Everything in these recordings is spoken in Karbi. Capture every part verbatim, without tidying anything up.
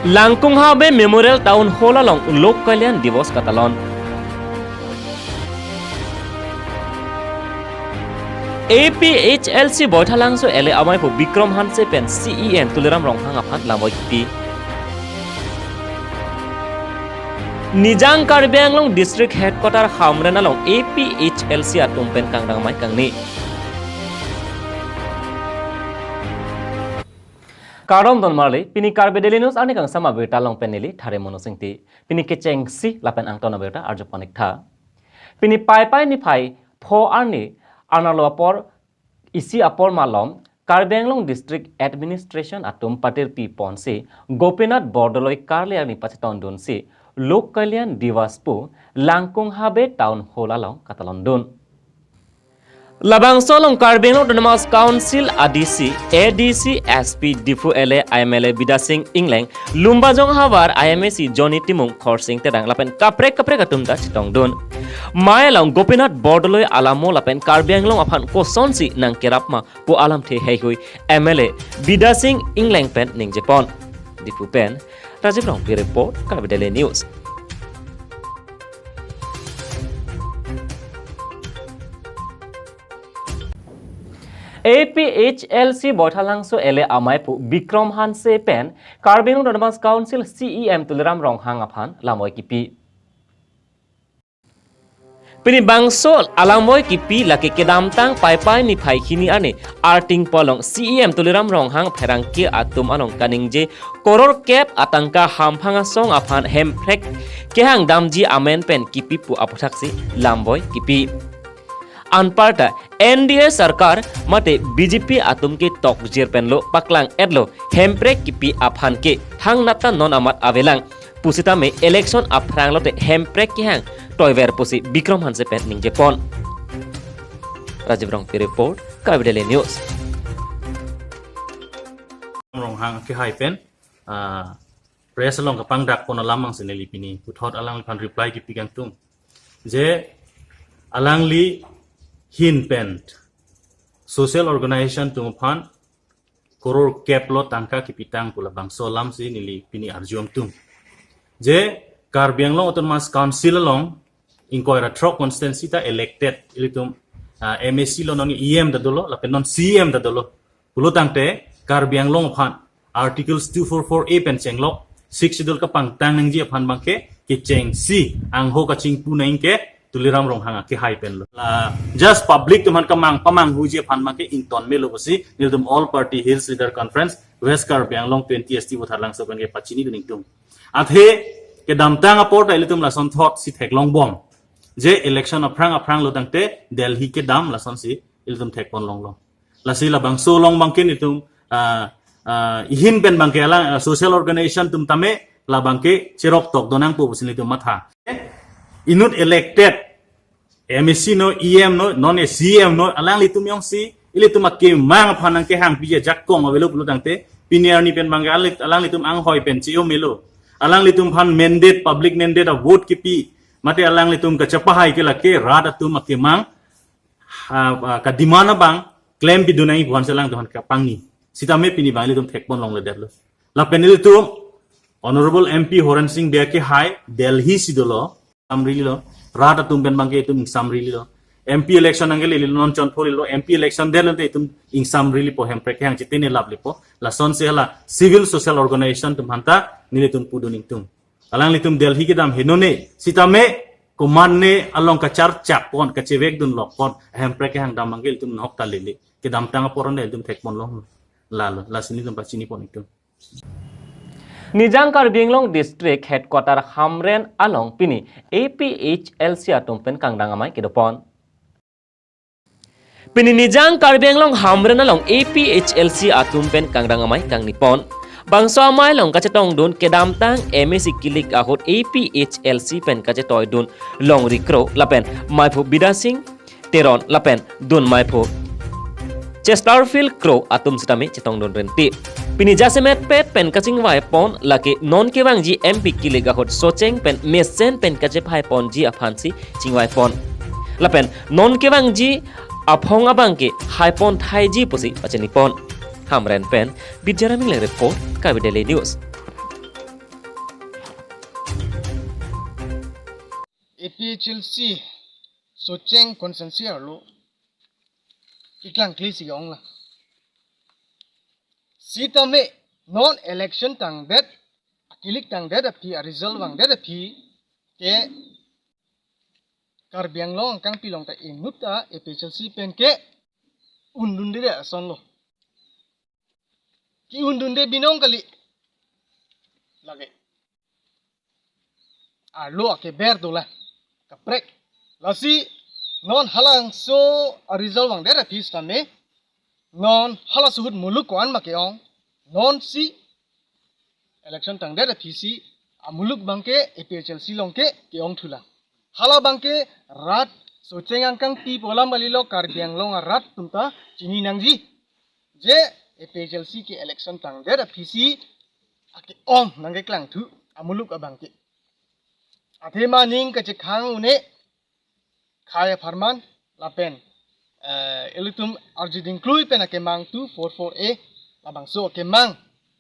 Langkung Habe Memorial Town Hall along Lok Kalyan Divas katalon. A P H L C Baithalangso L A amei pu Bikram Hanse pen C E M Tuliram Ronghang aphan lamvoi kipi. Nijang Karbi Anglong District Headquarter Hamren along A P H L C atum pen kangdang amei kangni. Kardom don marli, pini Karbi Daily News arni kangsam abirta along pen neli Thare Mono Singti. Pini kechengsi lapen angton abirta arjupon ik tha. Pini Paipai niphai pho arni arnalo apor isi apor malom Karbi Anglong District Administration atum patirpi ponsi Gopinath Bordoloi karli arni pachetongdunsi Lok Kalyan Divas pu Langkung Habe Town Hall along katalondun. Labangso along Karbi Anglong Autonomous Council A D C, A D C, S P, Diphu L A, M L A Bidya Sing Engleng, Lumbajong havar I M A C Johnny Timung, Khorsing Terang lapen kaprek kaprek atum ta chetongdun. Mei along Gopinath Bordoloi alamo lapen Karbi Anglong aphan kosonsi nangkerap ma pu alamthe heihui M L A Bidya Sing Engleng pen ningjepon. Diphu pen Rajiv Rongpi report, Karbi Daily News. A P H L C Baithalangso L A amei pu Bikram Hanse pen Karbi Anglong Autonomous Council C E M Tuliram Ronghang aphan lamvoi kipi. Pini bangso alamvoi kipi lake kedamtang Paipai niphai hini arni arting polong C E M Tuliram Ronghang pherangke atum along kaningje koror kep atangka hamphang asong aphan hemprek kehang damji amen pen kipi pu aputhaksi lamvoi kipi. Anparta N D A sarkar mate B J P atum ke tokjir penlo paklang etlo hemprek kipi aphan ke thangnat ta non amat avelang pusitame election aphrang lote hemprek kehang toiver pusi Bikram Hanse pen ningjepon. Rajiv Rongpi report, Karbi Daily News. Ronghang kehai pen, ah, press along kapangdak pon alam angsi neli pini puthot alangliphan reply kipi kangtung. Je alangli hin pen social organization atum aphan koror kep lo tangka kipitang pu labangso alamsi neli pini arju ingtung. Je Karbi Anglong Autonomous Council along ingkoi ra throk constituency ta elected ilitum, ah, M A C lo, non E M ta dolo lapen non C E M ta dolo. Pulo tangte Karbi Anglong aphan Articles two four four A pen chenglok Sixth Schedule kapangtang nangji aphan abangke kechengsi angho kachingpu nang ke Tuliram Ronghang akehai penlo. La just public atum aphan kemang pemanghuji aphan abangke ington melo pusi nelitum All Party Hills Leader Conference West Karbi Anglong twenty S T Baithalangso pen kepachini dun ingtung. Athe kedamtang apor ta ilitum lason thotsi theklongbom. Je election aphrang aphrang lo tangte Delhi kedam lasonsi ilitum thekpon longlo. Lasi labangso along abangke nelitum, ah, ah, ihin pen abangke alang, ah, social organization atum tame labangke cherok tok donang pu pusi nelitum matha. Inut elected M A C no, E M no, non C E M no, alanglitum jongsi ilitum akemang aphan nangkehang piji ajakong avelo pulo tangte, pini arni pen abangke alit-, alanglitum anghoi pen che-o melo. Alanglitum aphan mandate, public mandate a vote kipi, mate alanglitum kachepahai ke lake rat atum akemang, ha, ha, kademand abang klempidun nangji pu-ansi alangtum aphan kapangni. Sitame pini abang ilitum thekpon longledetlo. Lapen ilitum Honorable M P Horen Sing Bey akehai Delhi si dolo, ingsamrilo, rat atum pen abangke itum ingsamrilo. M P election nangkelelo, non chonphorilo, M P election det lote itum ingsamripo, hemprek kehang chitene laplipo. Lasonsi hala civil social organization atum aphanta nelitum pudun ingtung. Alanglitum Delhi kedam henone, sitame komatne along kacharchapon, kachevekdun lokpon, hemprek kehang dam abangke ilitum nahok ta lele. Kedamtang apor anta ilitum thekpon long. Lalo, lasi nelitum pachinipon ingtung. Nijang Karbi Anglong District Headquarter Hamren along pini A P H L C atum pen kangdang amei kedopon. Pini Nijang Karbi Anglong Hamren along A P H L C atum pen kangdang amei kangnipon. Bangso amei along kachetongdun kedamtang M A C kilik ahut A P H L C pen kachetoidun Longri Kro lapen meiphu Bidya Sing Teron lapen dun meiphu Chesterfield Kro atum sitame chetongdun rinti. Pini jasemet pet pen kachingvaipon lake non kevangji M P kilik ahut Socheng pen mesen pen kachepaiponji aphansi chingvaipon. Lapen non kevangji aphong abangke haiponthaiji pusi pachinipon. Hamren pen Bidyaram Engleng report, Karbi Daily News. A P H L C Socheng constituency arlo keklangkle si ong lang. Sitame non election tangdet, akilik tangdet aphi, a result vangdet aphi ke Karbi Anglong angkangpi along ta inut ta A P H L C pen ke undunde ason lo. Ke undunde binong kali. Lake arlo akeber dolang. Kaprek. Lasi non halabangso a result vangdet aphi sitame, non halaso ahut muluk ko-an ma ke-ong, non si election tangdet aphi si amuluk abangke A P H L C along ke ke-ong thulang. Hala abangke rat Socheng angkangpi pu alam kali lo, Karbi Anglong arat atum ta chini nangji. Je A P H L C ke election tangdet aphi si ake-ong nangkeklang thu amuluk abangke. Athema ning kachekhang un-e khei apharman lapen eh, ilitum arjudingklui pen akemang two four four A labangso akemang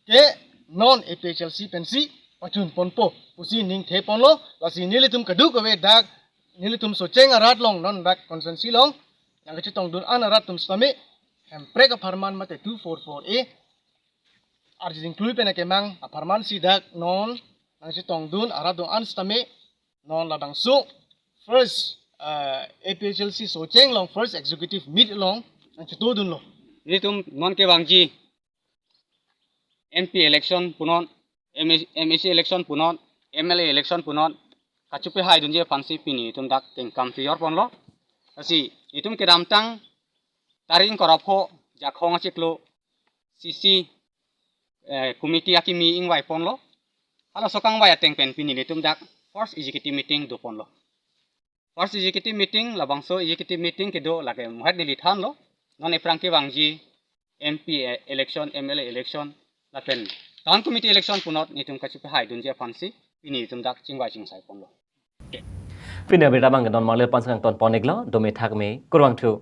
ke non A P H L C pensi pachun ponpo pusi ning the ponlo. Lasi nelitum kadokave dak nelitum Socheng arat along, non dak constituency along nangkachetongdun an arat atum sitame Hemprek apharman mate two four four A arjudingklui pen akemang apharman si dak non nangchetongdun arat do-an sitame non labangso first eh, A P H L C Socheng along first executive meet along nangchetongdunlo. Nelitum non kevangji M P election punon, M A C, M A C election punon, M L A election punon kachepahaidunji aphansi pini itum dak kengkam pijor ponlo. Lasi itum kedamtang tarik ingkoi ra pho Jakhong achiklo C C eh, committee akimi ingvai ponlo. Halaso kangvai ateng pen pini nelitum dak first executive meeting do ponlo. First executive meeting, labangso executive meeting kedo lake muhat neli thanlo. Non ephrang kevangji M P election, M L A election lapen town committee election punon nelitum kachepahaidunji aphansi pini itum dak chingvai chingsai ponlo. Pini abirta abang non manglir pansang ton pon-iklo, dome thakme, kurvangthu.